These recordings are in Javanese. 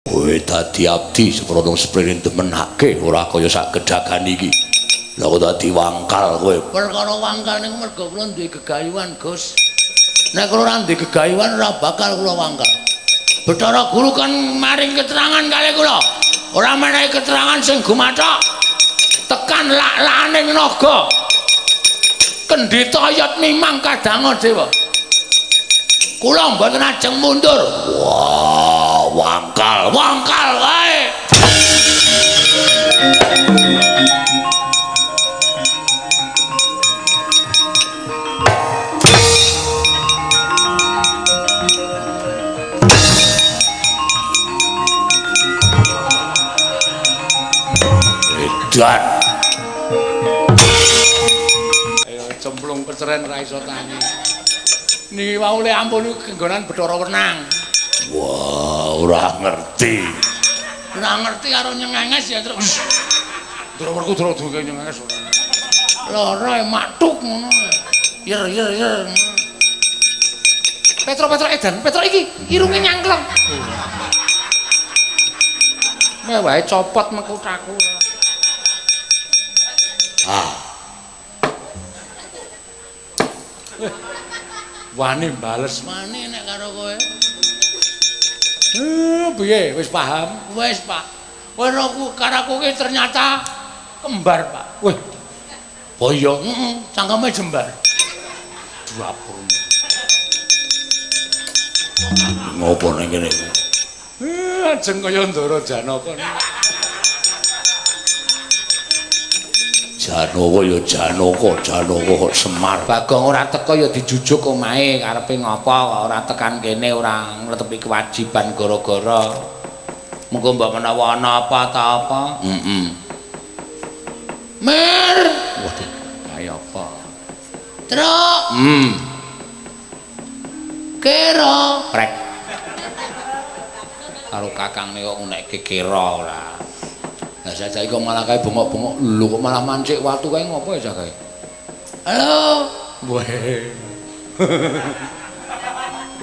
Kowe dadi abdi seprono sprene demenake ora kaya sak gedagan iki. Lah kok dadi wangkal kowe. Perkara wangkal niku mergo kula duwe gegayuhan, Gus. Nek kula ora duwe gegayuhan ora bakal kula wangkal. Bathara Guru kan maring keterangan kali kula. Ora menehi keterangan sing gumathok. Tekan lak-lakaning naga. Kendhita yat mimang kadanga dewa. Kula mboten ajeng mundur. Wah, wangkal, wangkal wae. Edan. Ayo cemplung peceren ra iso tangi. Niki wau le ampun niku kenggonan Bathara Wenang. Wah, ora ngerti. Ora ngerti karo nyengenges ya terus. Ndrowerku dro nyengenges ora. Lara maktuk ngono. Yer yer yer. Petro-petro edan, Petro iki irunge nyangklong. Meh wae copot mekutaku. Ah. Wani bales Wani nek karo kowe. Piye wis paham? Wis, Pak. Weruhku karo aku ki ternyata kembar, Pak. Wih. Boyo, heeh, cangkeme jembar. Dapurmu. Ngopo ning kene iki? Ajeng kaya Ndara Janaka. Janaka ya Janaka, Janaka kok Semar. Bagong ora teko ya dijujuk omahe, karepe ngopo kok ora tekan kene ora ngretepi kewajiban gara-gara. Mengko mbok menawa ana apa ta apa. Heeh. Mer. Waduh, kaya apa? Truk. Kera. Prek. Karo kakangne kok ngunekke kera ora. Lah saiki kok malah kae bengok-bengok, lho kok malah mancik watu kae ngopo ya cah kae? Halo. Weh.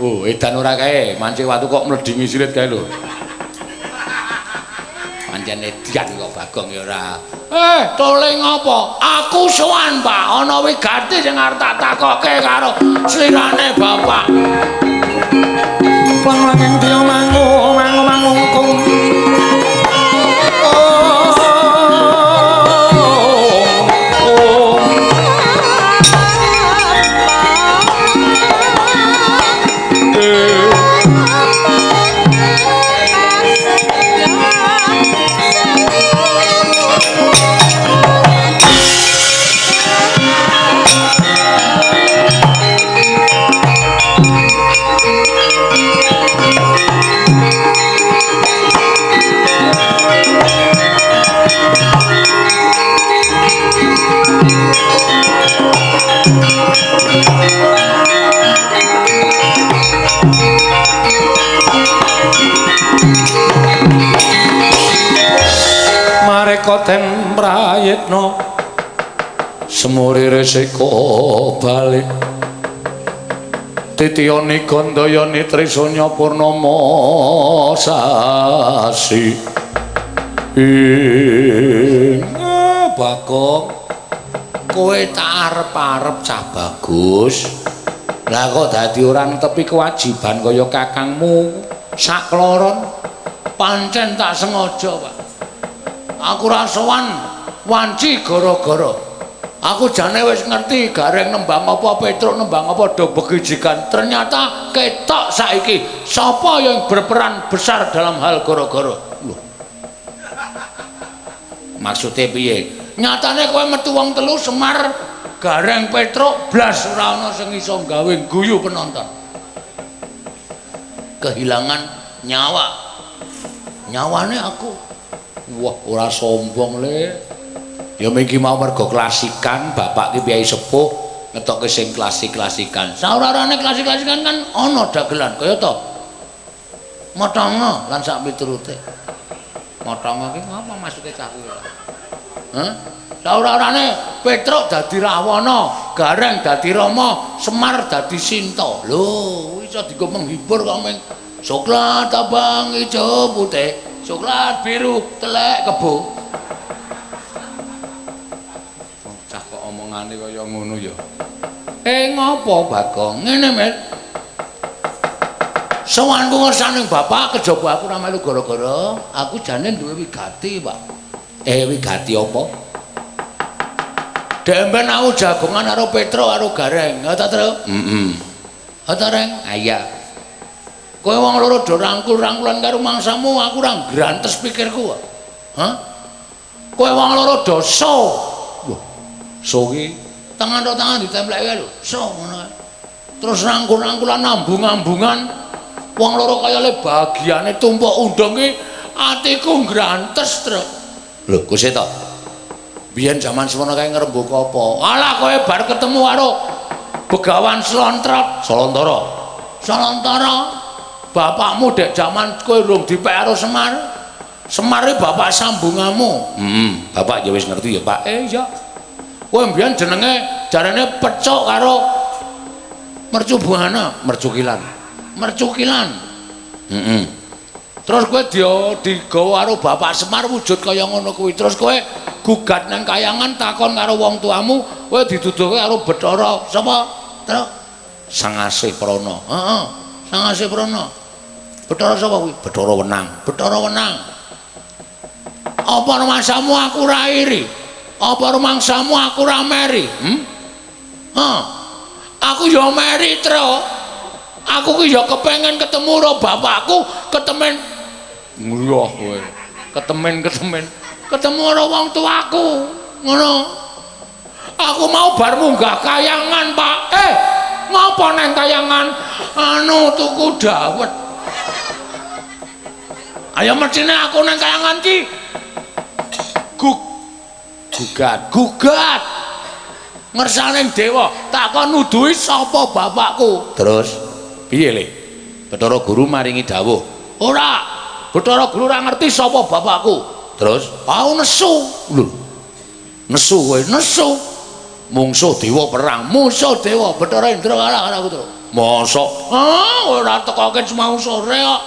Oh, edan ora kae, mancik watu kok mledingi silit kae lho. Pancen edan kok Bagong ya ora. Tole ngopo? Aku sowan, Pak. Ana wigati sing arep tak takokke karo slirane bapak. Panglaking tiya mangu mangu mangungkung. Mareka den prayitna Semuri resika balik. Titiyani Gandayani Trisanya Purnama sasi. Ing Bagong, kowe tak arep-arep cah bagus. Lah kok dadi ora netepi kewajiban kaya kakangmu sakloron? Pancen tak sengaja, Pak. Aku ora sowan wanci gara-gara aku jane wis ngerti Gareng nembang apa, Petruk nembang apa, do begijikan. Ternyata ketok saiki sapa yang berperan besar dalam hal gara-gara. Lho. Maksude piye? Nyatane kowe metu wong telu Semar, Gareng, Petruk blas ora ana sing iso gawe guyu penonton. Kehilangan nyawa. Nyawane aku. Wah, ora sombong le. Ya minggi mau mergo klasikan, bapak ki piyai sepuh ngetokke sing klasik-klasikan. Saurarane klasik-klasikan kan ana dagelan kaya to. Motongo lan sak piturute. Motongo ki ngapa maksude cah kuwi? Hah? Saurarane Petruk dadi Rahwana, Gareng dadi Rama, Semar dadi Sinta. Lho, iso dienggo menghibur kok ming Coklat abang ijo putih, coklat biru telek kebo. Bocah kok omongane kaya ngono ya. Ngopo Bagong? Ngene, Mir. Sowanku ngersane bapak kejaba aku ora melu gara-gara aku jane duwe wigati, Pak. Wigati apa? Demben aku jagongan karo Petro karo Gareng. Ha ta, Tru? Heeh. Ha ta, Reng? Ha iya. Kowe wong loro do rangkul-rangkulan karo mangsamu, aku ora grantes pikirku kok. Hah? Kowe wong loro do so. Wah, so ki tangan ro tangan ditempleki lho. So ngono kae. Terus rangkul-rangkulan ambung-ambungan wong loro kaya le bagiane tumpuk undung ki atiku grantes, Tru. Lho, Gusti to. Biyen jaman semono kae ngrembug apa? Alah kowe bar ketemu karo Begawan Slontrot, Solontara. Solontara. Bapakmu dek jaman kowe urung dipek karo Semar. Semar iki bapak sambungamu. Heeh, bapak ya wis ngerti ya, Pak. Iya. Kowe mbiyen jenenge jarane pecuk karo Mercubuana, Mercukilan. Mercukilan. Heeh. Terus kowe digawa karo bapak Semar wujud kaya ngono kuwi. Terus kowe gugat nang kayangan takon karo wong tuamu, kowe diduduhke karo Bathara sapa? Terus Sang Asih Prana. Heeh, Sang Asih Prana. Bathara sapa kuwi? Bathara Wenang. Bathara Wenang. Apa rumangsamu aku ora iri? Apa rumangsamu aku ora meri? Hah. Aku ya meri, Tru. Aku ki ya kepengen ketemu karo bapakku, ketemen ngliyah kowe. Ketemen-ketemen ketemu karo wong tuaku. Ngono. Aku mau bar munggah kayangan, Pak. Ngopo nang kayangan? Anu tuku dawet. Ayo mestine aku nang kayangan ki gugat. Ngersane dewa, takon nuduhi sapa bapakku. Terus piye le? Bathara Guru maringi dawuh. Ora, Bathara Guru ora ngerti sapa bapakku. Terus aku nesu. Lho. Nesu kowe, nesu. Mungsuh dewa perang, musuh dewa Bathara Indra kalah karo aku, Tru. Mosok? Ah, ora tekoke mau sore kok.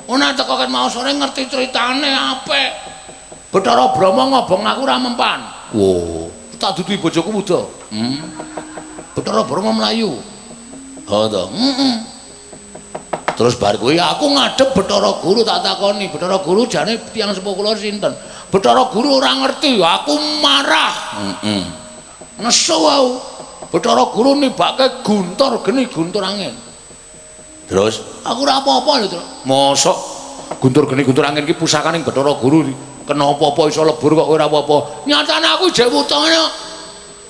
Ora tekoke mau sore ngerti critane apik. Bathara Brahma ngobong aku ora mempan. Wo, tak duduhi bojoku wuda. Bathara Brahma mlayu. Ha to. Heeh. Terus bar kuwi aku ngadep Bathara Guru tak takoni, Bathara Guru jane tiyang sepuh kula sinten? Bathara Guru ora ngerti, aku marah. Heeh. Nesu aku. Bathara Guru nibake guntur geni guntur angin. Terus aku ora apa-apa lho, Tru. Mosok guntur geni guntur angin ki pusakaning Bathara Guru. Kena apa-apa iso lebur kok ora apa-apa. Nyatane aku jek wutone.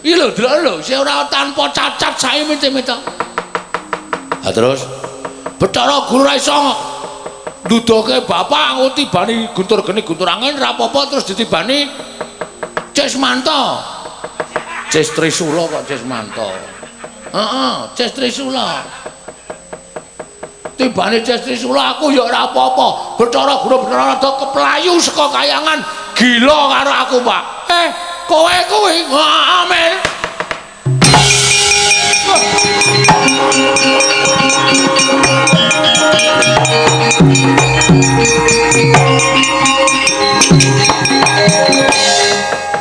Iki lho delok lho, sing ora tanpa cacat sae mite-mite. Ha terus Bathara Guru ora iso nduduhke bapak aku tibani guntur geni guntur angin ora apa-apa terus ditibani Cismanto. Cis Trisula kok Cismanto. Heeh, Cis Trisula. Tibane Cis Trisula aku ya ora apa-apa. Bathara Guru Bathara rada keplayu saka kayangan gila karo aku, Pak. Kowe kuwi amin.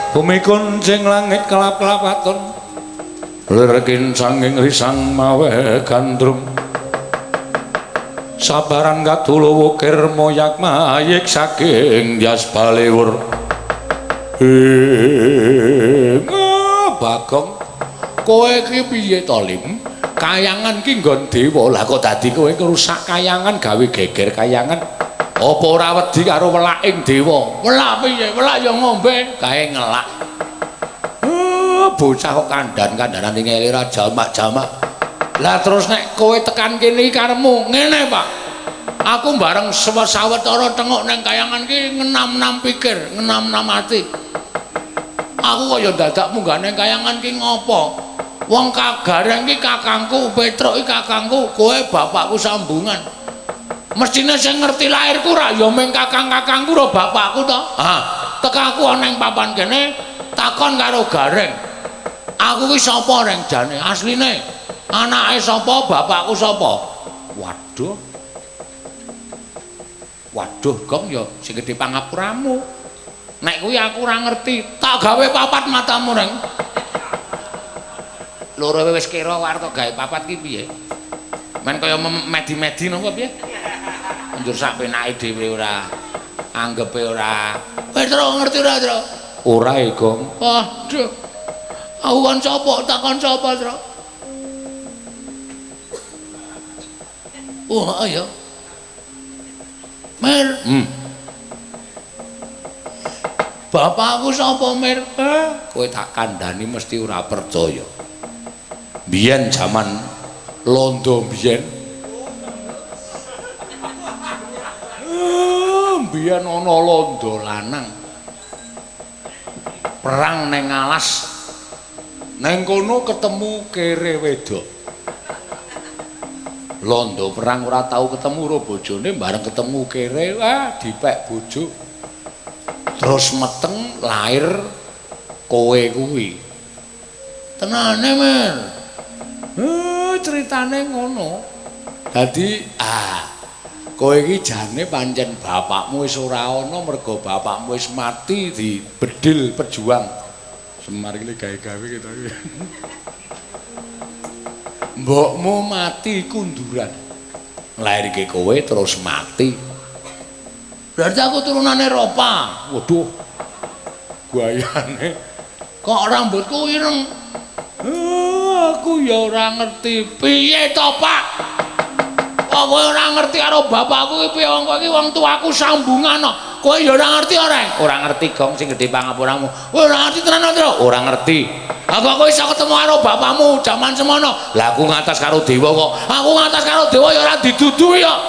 Bumi kuncing langit kelap-kelap aton lir kincanging risang mawe gandrung sabaran kadulu wukir moyak mayik saking jas baliwur. Bagong, kowe iki piye to, Lim? Kayangan ki nggon dewa. Lah kok dadi kowe ngrusak kayangan gawe geger kayangan? Apa ora wedi karo welaking dewa? Welak piye? Welak ya ngombe, kae ngelak. Bocah kok kandhan-kandhanan ngene ora jamak-jamak. Lah terus nek kowe tekan kene iki karepmu ngene, Pak. Aku bareng sawetara tengok nang kayangan ki ngenam-nam pikir, ngenam-nam ati. Aku kok ya dadak munggah nang kayangan ki ngopo? Wong Kagareng ki kakangku, Petruk ki kakangku, kowe bapakku sambungan. Mestine sing ngerti lahirku ra ya mung kakang-kakangku ro bapakku to. Ha, tekaku ana ning papan kene takon karo Gareng. Aku ki sapa reng jane asline? Anake sapa, bapakku sapa? Waduh. Waduh, Gong ya sing gedhe pangapuramu. Nek kuwi aku ora ngerti, tak gawe papat matamu, Reng. Loro wis kira arep tok gawe papat ki piye? Men kaya medi-medi napa piye? Njur sak penake dhewe ora anggepe ora. Wis Tru ngerti ora, Tru? Ora e, Gong. Waduh. Aku kon sapa? Takon sapa, Tru? Oh, ayo. Mir. Bapakku sapa, Mir? Kowe tak kandhani mesti ora percaya. Biyen jaman londo biyen. Biyen ana londo lanang. Perang neng alas. Neng kono ketemu kere wedok. Londo perang ora tau ketemu karo bojone, bareng ketemu kere, wah dipek bojo. Terus meteng lahir kowe kuwi. Tenane, Mir. Ceritane ngono. Dadi kowe iki jane pancen bapakmu wis ora ana mergo bapakmu wis mati di bedil pejuang. Semar iki gawe-gawe gitu. Mbokmu mati kunduran. Nglairke kowe terus mati. Berarti aku turunane Eropa. Waduh. Guayane. Kok rambutku ireng? Aku ya ora ngerti. Piye to, Pak? Kok kowe ora ngerti karo bapakku iki piye wong kowe iki wong tuaku sambungan kok. Kowe ya ora ngerti ora? Ora ngerti, Gong, sing gedhe pangapuramu. Kowe ora ngerti tenan, Tru? Ora ngerti. Aku kok iso ketemu karo bapakmu jaman semono. Lah aku ngatas karo dewa kok. Aku ngatas karo dewa ya ora diduduhi kok.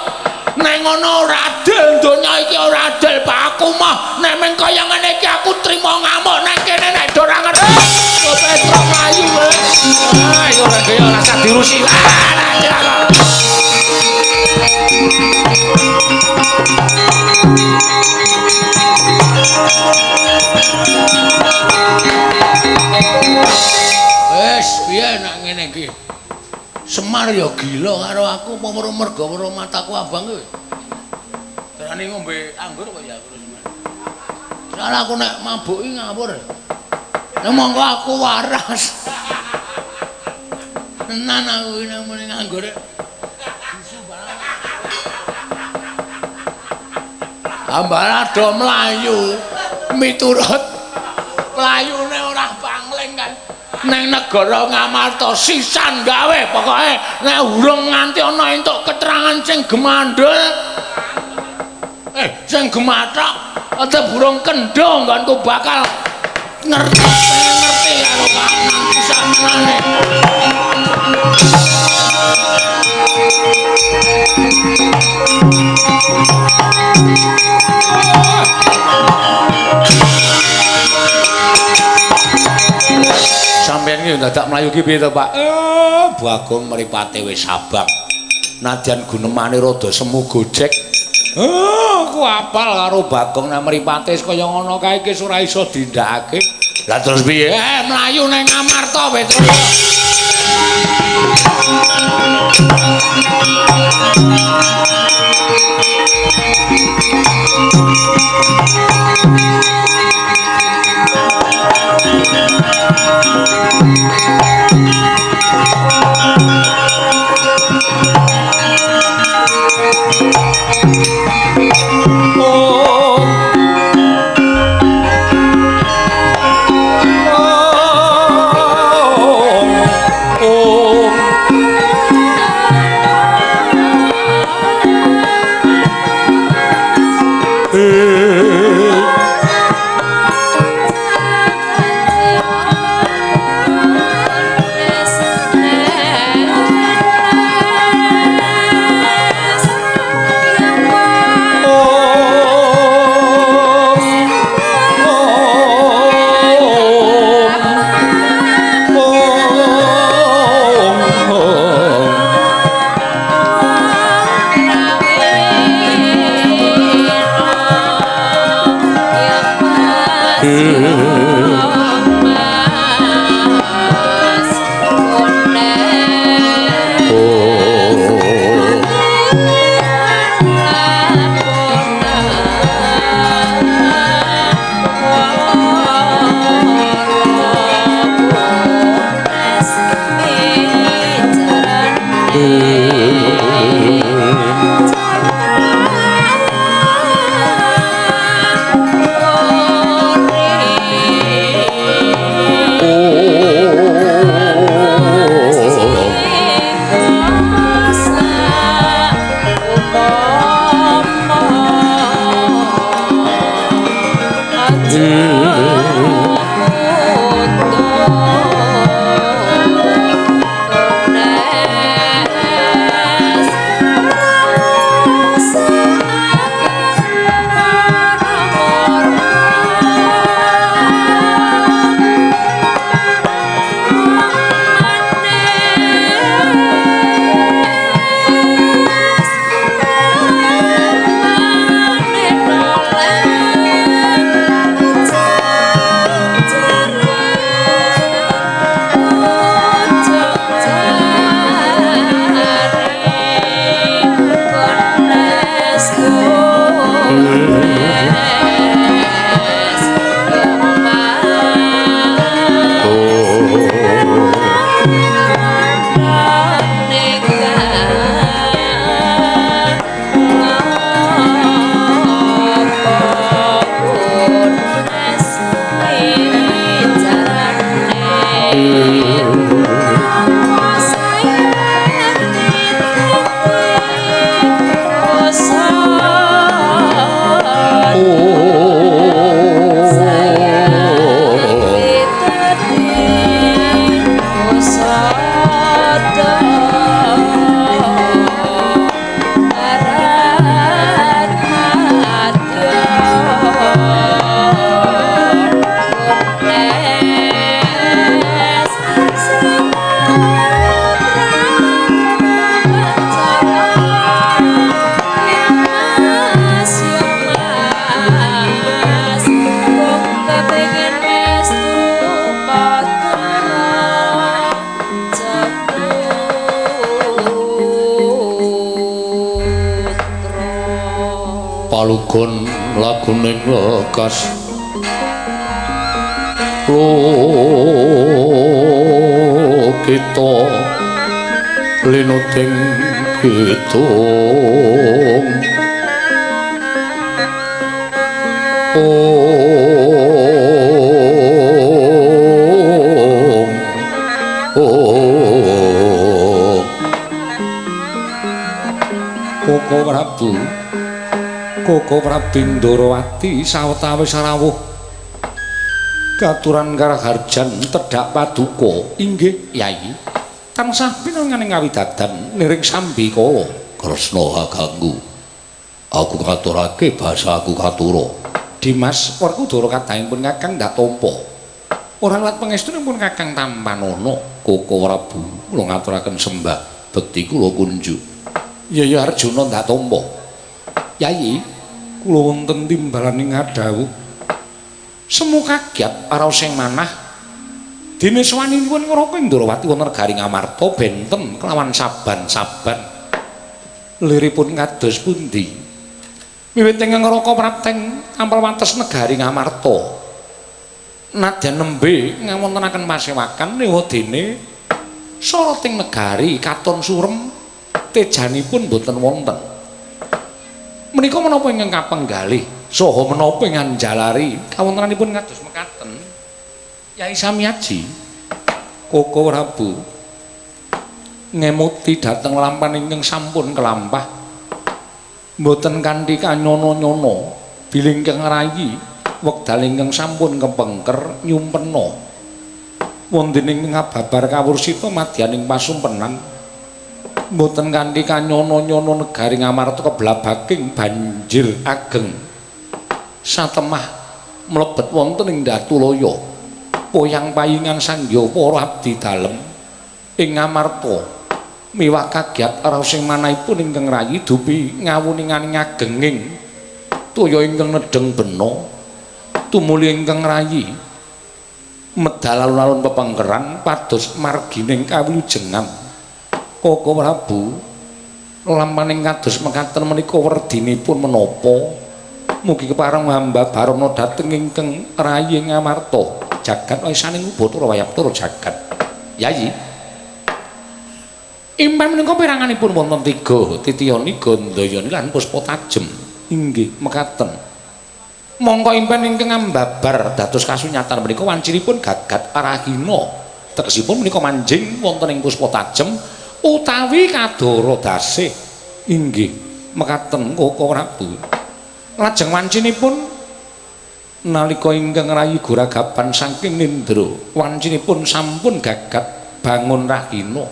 Nek ngono ora adil donya iki ora adil, Pak. Aku mah nek meng kaya ngene iki aku trimo ngamuk nek kene nek ora ngerti. Kok Petro mlayu kowe. Ah, ya ora kaya ora usah diurusi. Ah, Wes, piye nek ngene iki? Semar ya gila karo aku apa mergo weruh mataku abang kuwi. Terane ngombe anggur apa ya aku Semar. Soale aku nek mabuk iki ngawur. Nek monggo aku waras. Tenan aku iki nek muni nganggur. Ambara do mlayu miturut mlayune ora pangling kan. Neng negara Ngamarta sisan gawe pokoke nek urung nganti ana entuk keterangan sing gemandhul sing gemathok aja burung kendho nggonku bakal ngerti ngerti karo kananku sakmenane. Sampeyan iki dadak mlayu ki piye to, Pak? Bagong mripate wis abang. Nadyan gunemane rada semu gojek. Aku apal karo Bagong nek mripate wis kaya ngono kae iki ora iso dindakake. Lah terus piye? Mlayu nang Ngamarta Petro. Palugon laguning lekas kita linuting kidung. Om Om Koko Prabu, Koko Prabu Ndorowati sawetawis rawuh katuran karaharjan tedhak paduka. Inggih Yai, tansah pinanganing kawidadan niring sambikala. Kresna kaganggu, aku ngaturake basa aku katura. Dimas Werkudara kadhangipun Kakang ndak tampa. Ora lat pangestunipun Kakang tampanana. Koko Prabu, kula ngaturaken sembah bekti kula kunjuk. Yaya Arjuna ndak tampa. Yai, kula wonten timbalaning ngadhawuh. Semu kagiat raos sing manah dene sawanipun Ngraka Ndrawati wonten negari Ngamarta benten kelawan saban-saban. Liripun kados pundi? Wiwit ing Ngraka prapteng ampel wates negari Ngamarta. Nadyan nembe ngawontenaken pasewakan ewadene soroting negari katon surem tejanipun boten wonten. Menika menapa ingkang kapenggalih saha menapa ingkang njalari kawontenanipun kados mekaten? Yai Samyaji, Koko Prabu ngemuti dhateng lampan ingkang sampun kelampah mboten kanthi kanyono-nyono bilih ingkang rayi wekdal ingkang sampun kepengker nyumpena wonten ing ngababar kawursita madyaning pasumpenan mboten kanthi kanyono-nyono negari Ngamarta keblabaking banjir ageng satemah mlebet wonten ing Datulaya poyang payingan sangya para abdi dalem ing Ngamarta miwah kagiat raos sing manahipun ingkang rayi dupi ngawuninganing agenging toya ingkang nedheng bena tumuli ingkang rayi medal alun-alun pepengkeran pados margining kawilujengan. Koko Prabu, lampaning kados mekaten menika werdinipun menapa? Mugi kepareng hamba barana dhateng ingkang rayi Ngamarta jagat wisaning Ubathara Wayabtara jagat. Yayi, impen menika peranganipun wonten tiga titiyani Gandayani lan Puspa Tajem. Inggih mekaten. Mongko impen ingkang ambabar dados kasunyatan menika wancinipun gagat arahina. Tegesipun menika manjing wonten ing Puspa Tajem utawi kadara dasih. Inggih mekaten Koko Prabu. Lajeng wancinipun Nalika ingkang rayi guragapan saking nindra, wancinipun sampun gagat bangun rahina.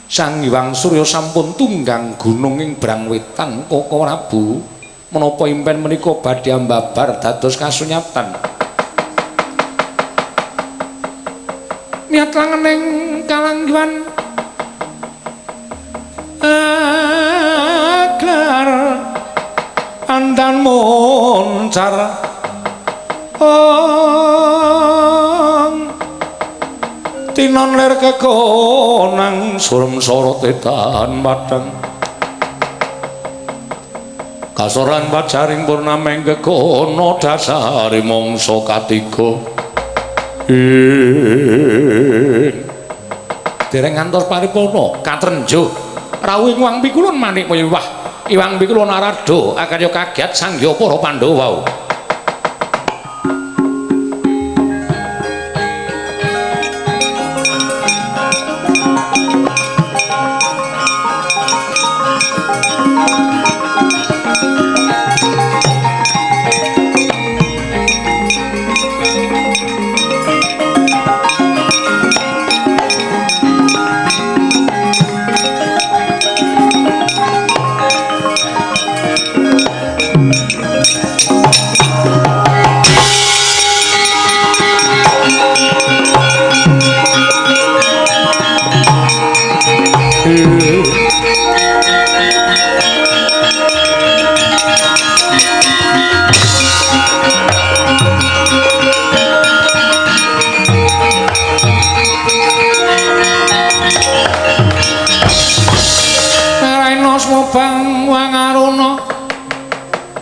Sang Hyang Surya sampun tunggang gunung ing Brangwetan Koko Prabu. Menapa impen menika badhe ambabar dados kasunyatan? Niat langening kalanggihan agar andan moncar ong tinon lir kekonang surem sorot edan padang kasoran pajaring purnameng kekono dasare mangsa katiga. Dereng ngantos paripurna katrenjo rawuh Iwang Pikulun manik kaya wah Iwang Pikulun Narada akarya kaget sangya para Pandhawa.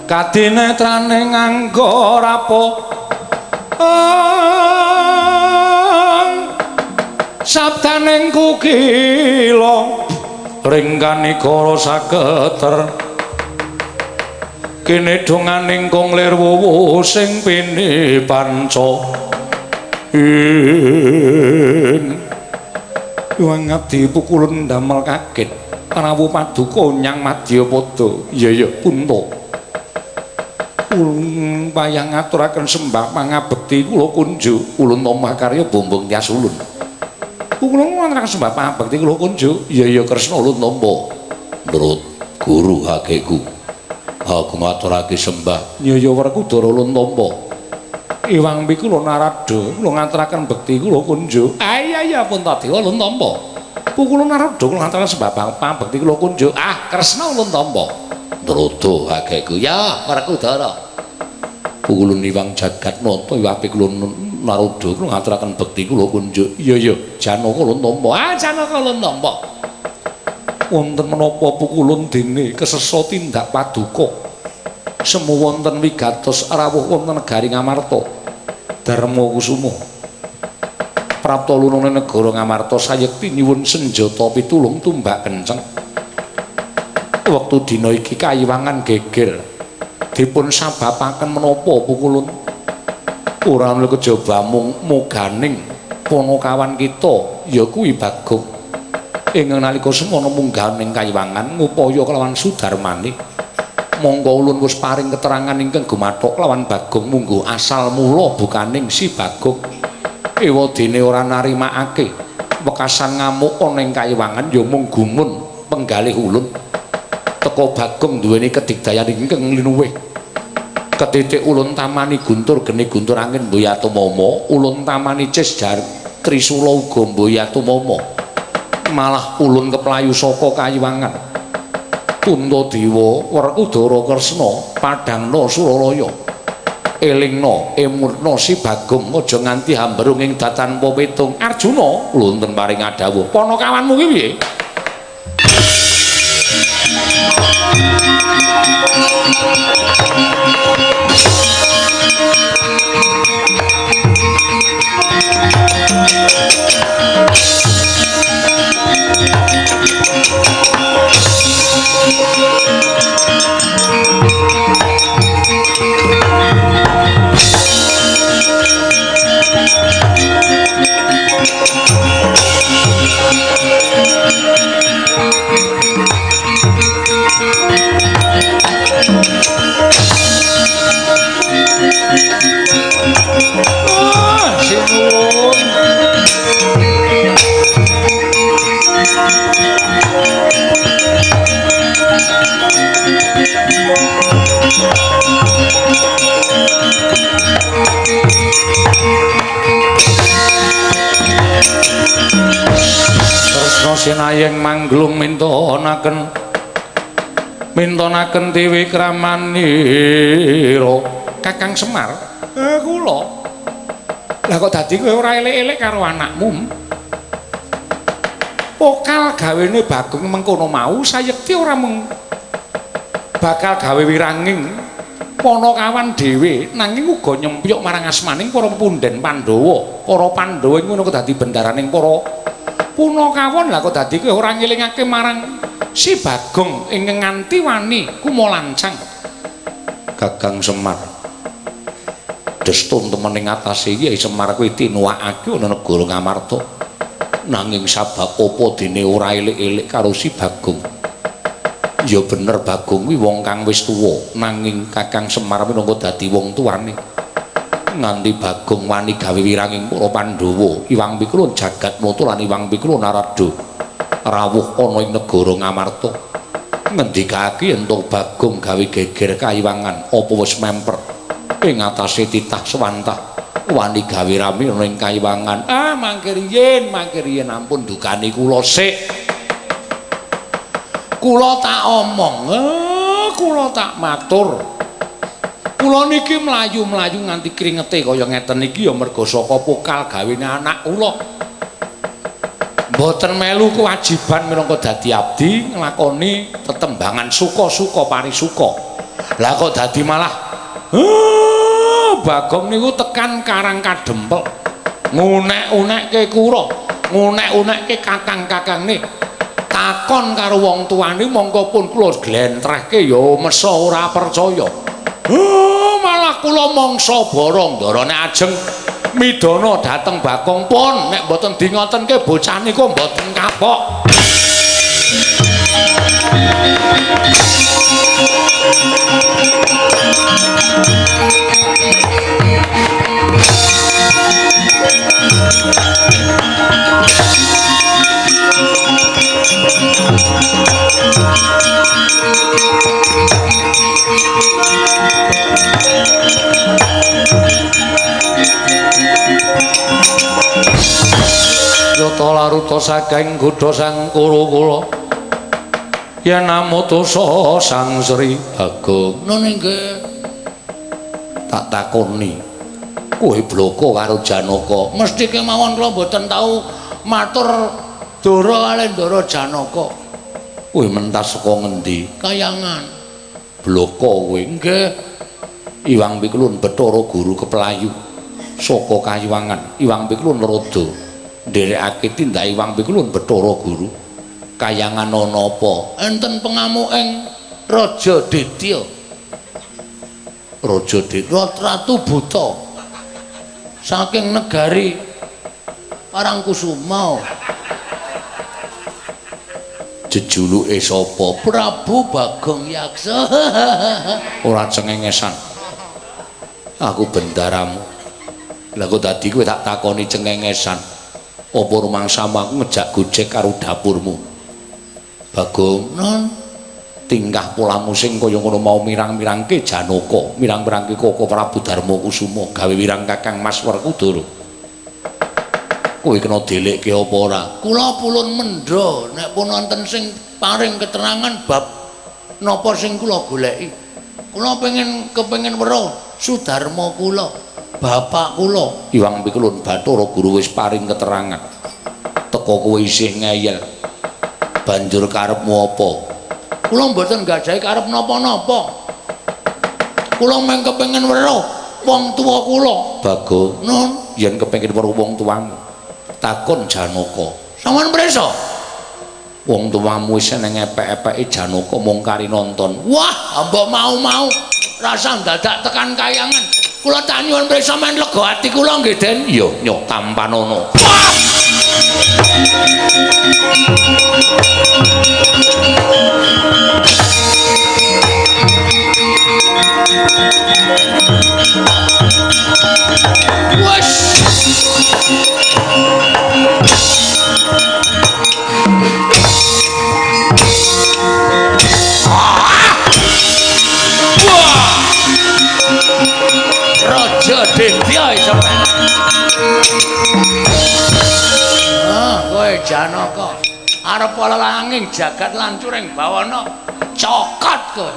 Kadinetrane nganggo rapo sabdaning kukila ringkanikara saketer kene donganing kong lir wuwu sing pini panca ing Iwang Adi pukulun damel kaget rawuh paduka nyang Madyapada. Iya iya punta ulun payah ngaturaken sembah pangabekti kula kunjuk ulun tampa karya bombong tias ulun. Kula ngaturaken sembah pangabekti kula kunjuk. Iya iya Kresna ulun tampa nurut guru hakeku. Aku ngaturake sembah. Iya iya Werkudara ulun tampa. Iwang Pikula Narada kula ngaturaken bekti kula kunjuk. Ah iya iya Puntadewa ulun tampa. Kula Narada kula ngaturaken sembah pangabekti kula kunjuk. Ah Kresna ulun tampa. Nrudo hakeku ya Werkudara. Pukulun Iwang Jagatnata Iwang Pikula Narada kula ngaturaken bekti kula kunjuk. Iya iya Janaka ulun tampa. Ah Janaka ulun tampa. Wonten menapa pukulun dene kesesa tindak paduka semu wonten wigatos rawuh wonten negari Ngamarta Darma Kusuma prapta lunune negara Ngamarta sayekti nyuwun senjata pitulung tumbak kenceng. Wektu dina iki kayiwangan geger dipun sababaken menapa pukulun ora ana kejaba mung muganing panakawan kita ya kuwi Bagong ingkang nalika semono mungganing kayiwangan ngupaya kelawan Sudarmane. Mongko ulun wis paring keterangan ingkang gumathok kelawan Bagong mungguh asal mula bukaning si Bagong ewadene ora narimakake wekasan ngamuk ana ing kayiwangan ya mung gumun penggalih ulun. Teka Bagong duweni kedigdayan ingkang linuwih. Ketitik ulun tamani guntur geni guntur angin mboyatumama, ulun tamani cis jar trisula uga mboyatumama. Malah ulun keplayu saka kayiwangan. Puntadewa Werkudara Kresna padhangna Suralaya. Elingna emurna si Bagong aja nganti hamberung ing datan petung. Arjuna wonten paring adhawuh. Panakawanmu ki piye? Sinayeng mangglung mintonaken mintonaken Dewi Kramanira. Kakang Semar, kula. Lah kok dadi kowe ora elek-elek karo anakmu? Pokal gawene Bagong mengkono mau sayekti ora mung bakal gawe wiranging Panakawan dhewe, nanging uga nyempyuk marang asmaning para punden Pandhawa. Para Pandhawa iku ngono dadi bendaraning para Punakawon. Lah kok dadi kowe ora ngelingake marang si Bagong ing nganti wani kumalancang. Kakang Semar, destun temen ing atase Kyai Semar kuwi tinuwakake ana negara Ngamarta. Nanging sabab apa dene ora elik-elik karo si Bagong? Ya bener Bagong kuwi wong kang wis tuwa, nanging Kakang Semar minangka dadi wong tuane. Nganti Bagong wani gawe wiranging para Pandhawa, Iwang Pikulun Jagatmata lan Iwang Pikulun Narada rawuh ana ing negara Ngamarta. Ngendikake yen to Bagong gawe geger kayiwangan apa wis memper ing atase titah swantah wani gawe rame ana ing kayiwangan. Ah, mangke riyin, mangke riyin ampun dukani kula sik. Kula tak omong, kula tak matur. Kula niki mlayu-mlayu nganti kringete kaya ngeten iki ya merga saka pokal gawene anak kula. Mboten melu kewajiban minangka dadi abdi nglakoni tetembangan suka-suka parisuka. Lah kok dadi malah Bagong niku tekan Karang Kadempel. Ngunek-unekke kura, ngunek-unekke kakang-kakangne. Takon karo wong tuane mongko pun kula glentrehke ya mesa ora percaya. Malah kula mangsa borong ndara nek ajeng midana dhateng Bagong pun nek mboten di ngotenke bocah niku mboten kapok. Yata laruta saking godha sang Kuru kula yen amutusa Sang Sri Bagong. Nun inggih. Tak takoni, kowe bloko karo Janaka? Mesti kemawon kula mboten tau matur dara kalih ndara Janaka. Kowe mentas saka ngendi? Kayangan. Bloko kowe? Nggih. Iwang Pikulun Bathara Guru keplayu saka Kayiwangan. Iwang Pikulun Rada nderekake tindak Iwang Pikulun Bathara Guru. Kayangan ana apa? Enten pengamuking Raja Ditya. Raja Ditya Ratu Buta saking negari Parangkusuma. Jejuluke sapa? Prabu Bagong Yaksa. Ora cengengesan. Aku bendaramu. Lah kok dadi kowe tak takoni cengengesan. Apa rumangsamu aku ngejak gojek karo dapurmu? Bagong, non tingkah polamu sing kaya ngono mau mirang-mirangke Janaka, mirang-mirangke Koko Prabu Darma Kusuma, gawe wirang Kakang Mas Werkudara. Kowe kena delekke apa ora? Kula pulun mendha nek pun wonten sing paring keterangan bab napa sing kula goleki. Kula pengen kepengin weruh Sudarma kula, bapak kula. Iwang Pikulun Bathara Guru wis paring keterangan. Teka kowe isih ngeyel. Banjur karepmu apa? Kula mboten gadahi karep napa-napa. Kula mung kepengin weruh wong tuwa kula. Bagong, nun, yen kepengin weruh wong tuamu, takon Janaka. Sampeyan prisa? Wong tuamu wis nang epek-epeke Janaka mung kari nonton. Wah, mbok mau-mau rasa dadak tekan kayangan. Kula tak nyuwun prisa men lega ati kula nggih, Den. Iya, nyoh tampanono. Wes. Raja Ditya iso penak. Ah, kowe Janaka. Arep langing jagat lancuring bawana cokot kowe.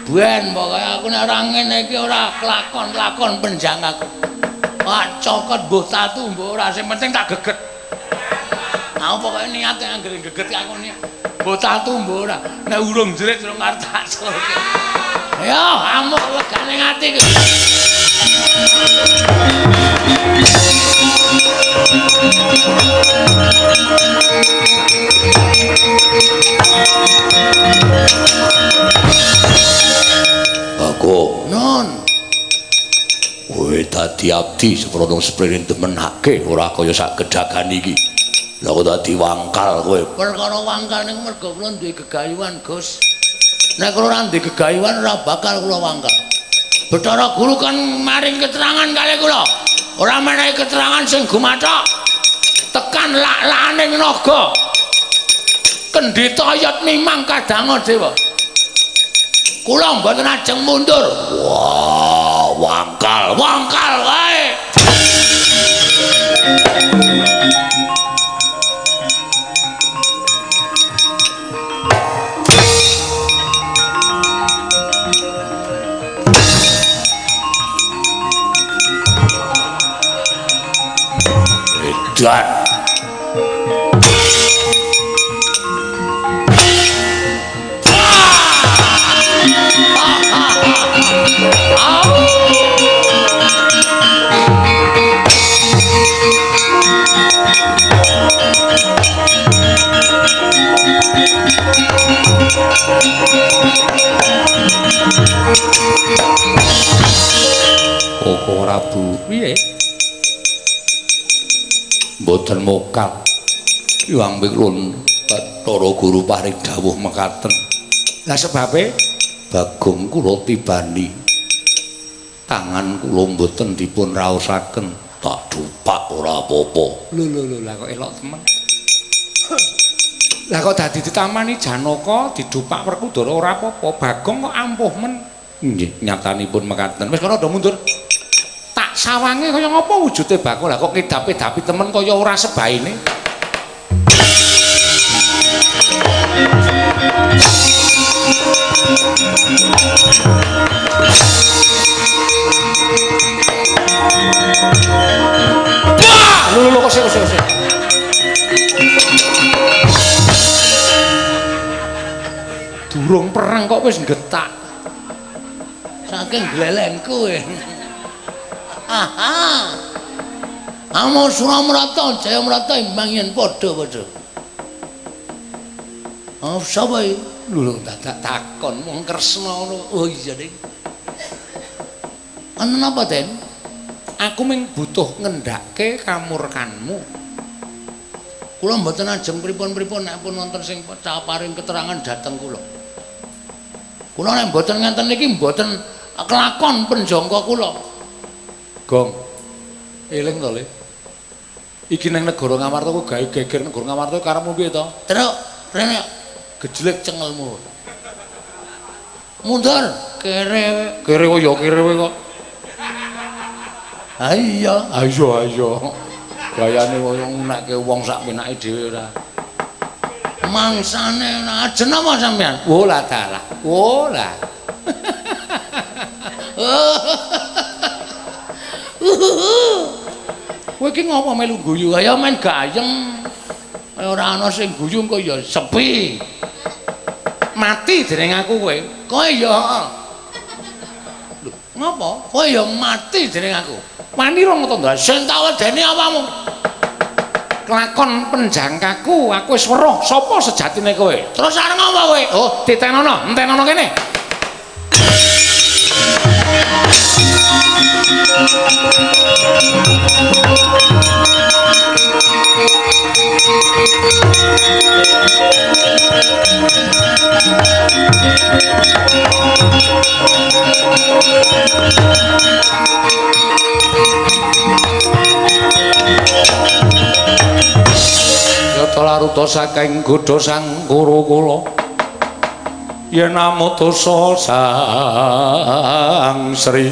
Ben pokoke aku nek ora ngene iki ora kelakon-lakon penjang aku. Wah cokot mbuh tatu mbuh ora sing penting tak geget. Aku pokoke niat anggere geget aku niat. Mbuh tatu mbuh ora. Nek urung jerit urung arep tak sulke. Ayo amuk legane ati iki. Bagong, Non. Kowe dadi abdi seprono seprene demenake ora kaya sak gedagan iki. Lah kok dadi wangkal kowe. Perkara wangkal niku mergo kula duwe gegayuhan, Gus. Nek kula ora duwe gegayuhan ora bakal kula wangkal. Bathara Guru kan maring keterangan kali kula. Ora menehi keterangan sing gumathok. Tekan lak-lakaning naga. Kendhita yat mimang kadanga dewa. Kula mboten ajeng mundur. Wah, wangkal, wangkal wae. Edan. Koko Prabu piye? Mboten mokal. Hyang Wiklun Bathara Guru paring dawuh mekaten. Lah sebabe Bagong kula tibani. Tangan kula mboten dipun raosaken. Tak dupak ora apa-apa. Lho lho lho, lah kok elok temen. Lah kok dadi ditamani Janaka didupak Werkudara ora apa-apa. Bagong kok ampuh men. Nggih, nyatanipun mekaten. Wis kono do mundur. Tak sawange kaya ngapa wujude Bagong? Lah kok kedapi-dapi temen kaya ora sebaine. Wah, lho lho kok sik. Durung perang kok wis nggetak. Saking glelengku. Aha. Amo Suramrata Jayamrata imbang yen padha-padha. Oh, sapa iki? Lho lho dadak takon wong Kresna ngono. Oh iya ning. Ana napa, Den? Aku mung butuh ngendhake kamurkanmu. Kula mboten ajeng pripun-pripun nek pun wonten sing paring keterangan dhateng kula. Kula nek mboten ngenten niki mboten kelakon penjangka kula. Gong. Eling to, Le. Iki nang negara Ngamarta ku gawe geger negara Ngamarta karepmu piye to? Truk, rene gejlek cengelmu. Mundur, kere. Kere kok ya kere kowe kok. Ha iya, ayo ayo. Gayane kaya ngunekke wong sak penake dhewe ora. Mangsane ajen apa sampean? Oh lah dalah. Oh lah. Kowe iki ngopo melu guyu? Kaya men gayeng. Ora ana sing guyu kok ya sepi. Mati dening aku kowe. Kowe ya. Lho, ngopo? Kowe ya mati dening aku. Wani rong to, Ndra? Sing tak wedeni apamu? Kelakon penjangkaku, aku wis weruh sapa sejatine kowe. Terus arep ngopo kowe? Oh, titenono, entenono kene. Yata laruta saking godha sang Kuru-kula yen amutusa sang Sri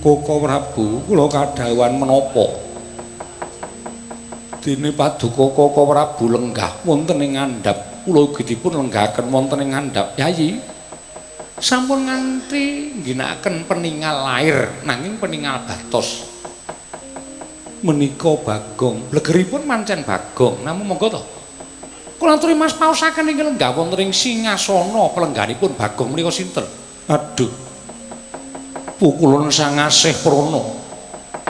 Koko Prabu kula kadhawuhan menapa Dene paduka Kaka Prabu lenggah wonten ing ngandhap. Kula ugi dipun lenggahaken wonten ing ngandhap. Yayi, sampun nganti ngginakaken peningal lair nanging peningal batos. Menika Bagong, blegeripun mancen Bagong. Namung monggo to. Kula aturi Mas paosaken ing lenggah wonten ing singasana pelengganipun Bagong menika sinten? Aduh. Pukulun sang asih prana.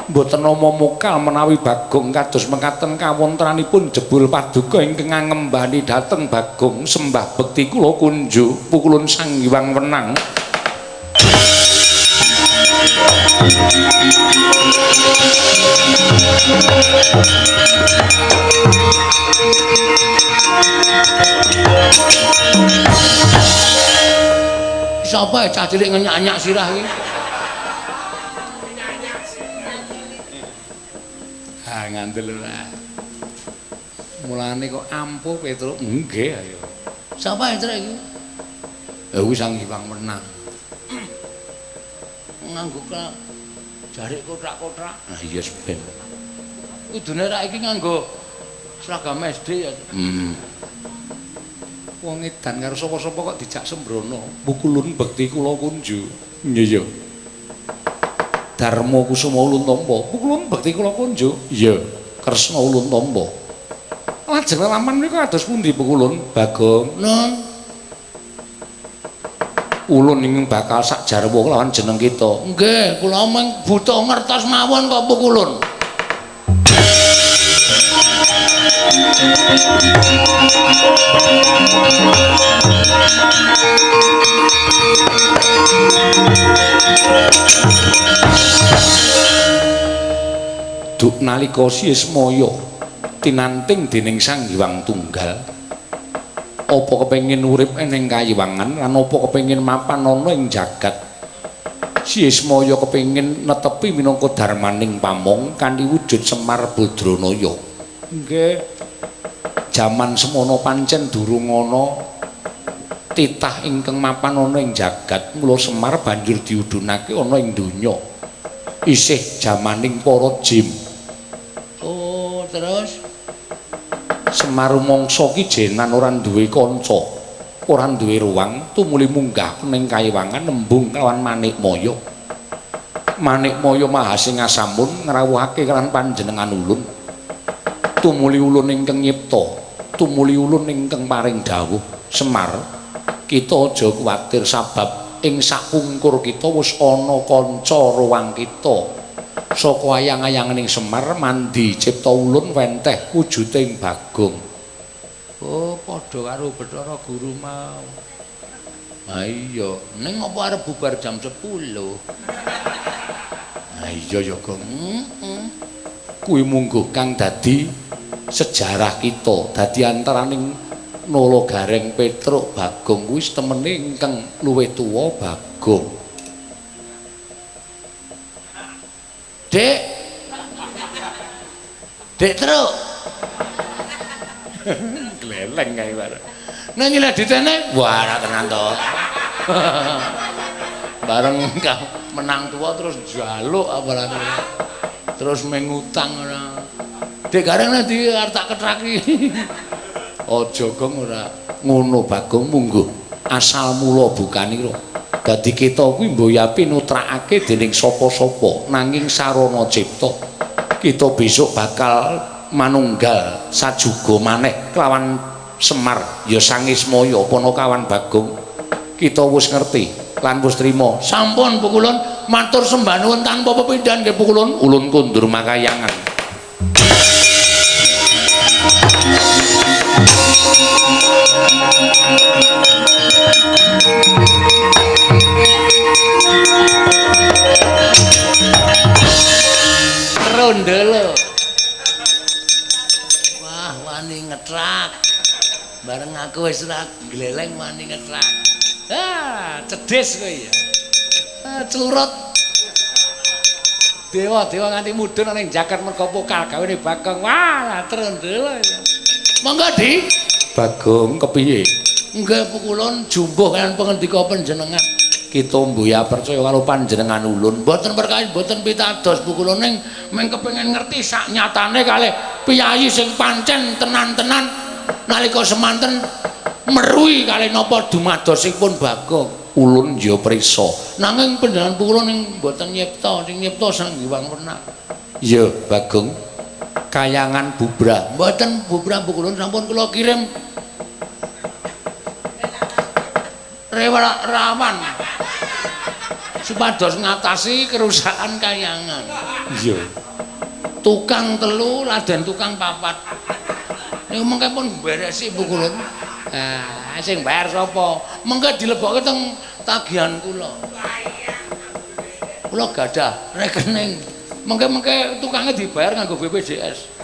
Mboten nama mokal menawi Bagong kados mekaten kawontenanipun jebul paduka ingkang ngembani dhateng Bagong sembah bekti kula kunjuk pukulun Sang Hyang Wenang. Sapa cah cilik ngenyak-nyak sirah iki? Ha ngandel ora. Mulane kok ampuh Petruk. Nggih ayo. Sapa Petruk iki? Ya kuwi Sang Hyang Wenang. Nganggo jarik kothak-kothak. Ah iya ben. Kudune rak iki nganggo seragam SD ya. Wong edan karo sapa-sapa kok dijak sembrono. Pukulun bekti kula kunju. Iya iya. Darma Kusuma ulun tampa. Pukulun bekti kula kunju. Iya. Kresna ulun tampa. Lajeng lelampahan menika kados pundi pukulun Bagong? Nun. Ulun ingkang bakal sak jarwa kelawan jeneng kita. Nggih, kula mung butuh ngertos mawon kok pukulun. Duk nalika Sismaya tinanting dening Sang Hyang Tunggal, apa kepengin urip ning kayiwangan lan apa kepengin mapan ana ing jagat? Sismaya kepengin netepi minangka dharmaning pamong kanthi wujud Semar Badranaya. Nggih. Jaman semono pancen durung ana titah ingkang mapan ana ing jagat, mula Semar banjur diudhunake ana ing donya. Isih jamaning para jim. Oh, terus Semar mangsa ki jenan ora duwe kanca, ora duwe ruang, tumuli munggah ning kayiwangan nembung kelawan Manikmaya. Manikmaya Mahasingasamun ngrawuhake kelawan panjenengan ulun. Tumuli ulun ingkang nyipta, tumuli ulun ingkang paring dawuh. Semar, kita aja kuwatir sabab ing sakpungkur kita wis ana kanca ruang kita. Saka ayang-ayanganing Semar mandi cipta ulun wenteh wujuding Bagong. Oh, padha karo Bathara Guru mau. Ha iya, ning apa arep bubar jam 10? Ha iya ya, Gong. Kuwi mungguh kang dadi sejarah kita, dadi antaraning Nala Gareng Petruk Bagong kuwi temene ingkang luwih tuwa Bagong. Dek. Dek Truk. Gleleng kae bareng. Nek nyileh ditene, wah ora tenan to. Bareng menang tuwa terus njaluk apalagi. Terus mengutang ora. Dek Gareng nek di arep tak ketraki. Aja Gong ora ngono Bagong mungguh. Asal mula bukanira. Dadi kita kuwi mboyapi nutrakake dening sapa-sapa nanging sarana cipta. Kita besok bakal manunggal sajuga maneh kelawan Semar ya Sangismaya Panakawan Bagong. Kita wis ngerti lan wis trima. Sampun pukulun matur sembah nuwun tanpa pepindhan nggih pukulun. Ulun kundur makayangan. Rondelo. Wah, wani ngetrak. Bareng aku wis ora gleleng wani ngetrak. Ah, cedhis kowe ya. Ah, curut. Dewa-dewa nganti mudhun ning jagat merga pokal gawene Bagong. Wah, trondelo. Monggo, Di. Bagong kepiye? Nggih pukulun jumbuh kan pangendika panjenengan. Kita mbuya percaya karo panjenengan ulun. Mboten perkawis mboten pitados Bu kula ning mung kepengin ngerti sak nyatane kalih piyayi sing pancen tenan-tenan nalika semanten meruhi kalih napa dumadosipun Bagong. Ulun ya prisa. Nanging panjenengan Bu kula ning mboten nyipta, sing nyipta Sang Hyang Wenang. Ya, Bagong. Kayangan bubrah. Mboten bubrah Bu kula sampun kula kirim rawan supados ngatasi kerusakan kayangan. Iya. Tukang 3 laden tukang 4. Niku mengke pun beresi Bu kula. Ah, sing bayar sapa? Mengke dilebokke teng tagihan kula. Kula gadah rekening. Mengke-mengke tukangnya dibayar nganggo BPJS.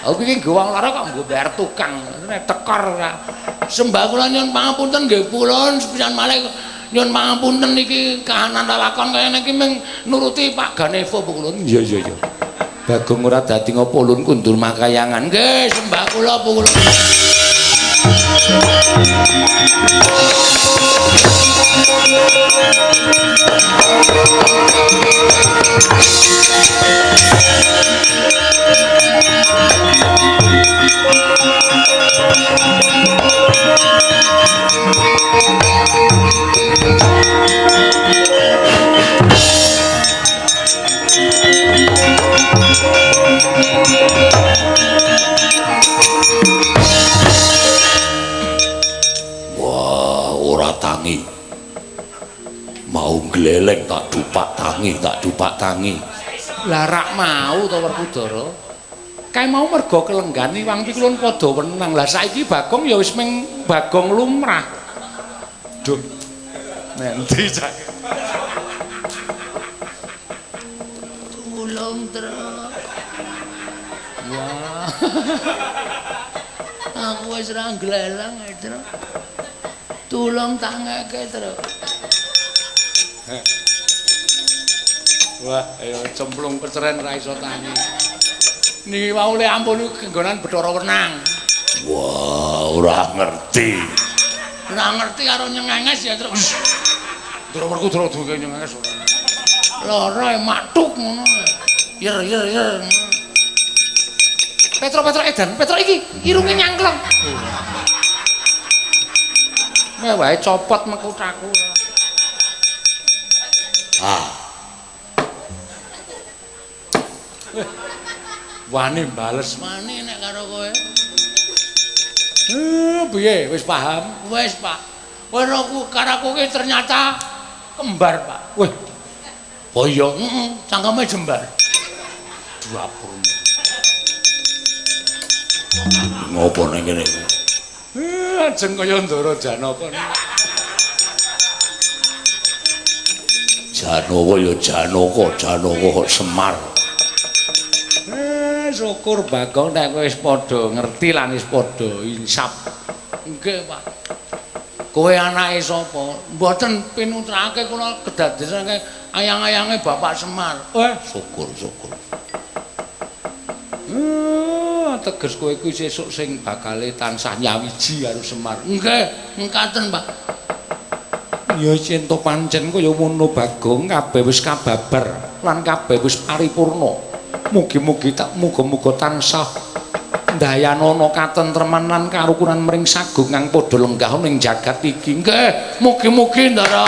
Aku iki nggo wong lara kok nggo bayar tukang. Nek tekor ora. Sembah kula nyuwun pangapunten nggih kula sepisan malih nyuwun pangapunten iki kahanan lalakon kaya niki mung nuruti Pak Ganevo Bu kula. Iya iya iya. Bagong ora dadi ngopo ulun kundur makayangan. Nggih, sembah kula Bu kula. Wah, ora tangi. Mau gleleng tak dupak tangi, tak dupak tangi. Lah rak mau to Werkudara. Kae mau mergo kelenggan iwang pikulun padha wenang. Lah saiki Bagong ya wis ming Bagong lumrah. Duh. Nendi cah. Tulung, Tru. Wah. Aku wis ra gleleng, Tru. Tulung tangeke, Tru. Wah, ayo cemplung peceren ra iso tangi. Niki wau le ampun niku genggonan Bathara Wenang. Wah, ora ngerti. Ora ngerti karo nyengenges ya, Tru. Ndara Werkudara duwe nyengenges ora. Lara matuk ngono. Yer yer yer. Petro Petro edan, Petro iki irunge nyangklong. Wae copot mekutaku. Ah. Wani bales wani nek karo kowe. Piye wis paham? Wis, Pak. Kowe aku karo aku ki ternyata kembar, Pak. Weh. Oh iya, heeh, cangkeme jembar. Dapurmu. Ngopo nang kene? Ajeng kaya Ndara Janaka. Janaka ya Janaka, Janaka kok Semar. Syukur Bagong nek kowe wis padha ngerti lan wis padha insaf. Nggih, Pak. Kowe anake sapa? Mboten pinutrake kula kedadesane ayang-ayange Bapak Semar. Syukur, syukur. Teges kowe kuwi sesuk sing bakale tansah nyawiji karo Semar. Nggih, mekaten, Pak. Ya yen to pancen kaya ngono Bagong, kabeh wis kababar lan kabeh wis paripurna. Mugi-mugi tak muga-muga tansah ndayanana katentreman lan karukunan mring sagung kang padha lenggah ning jagat iki. Nggih, mugi-mugi Ndara.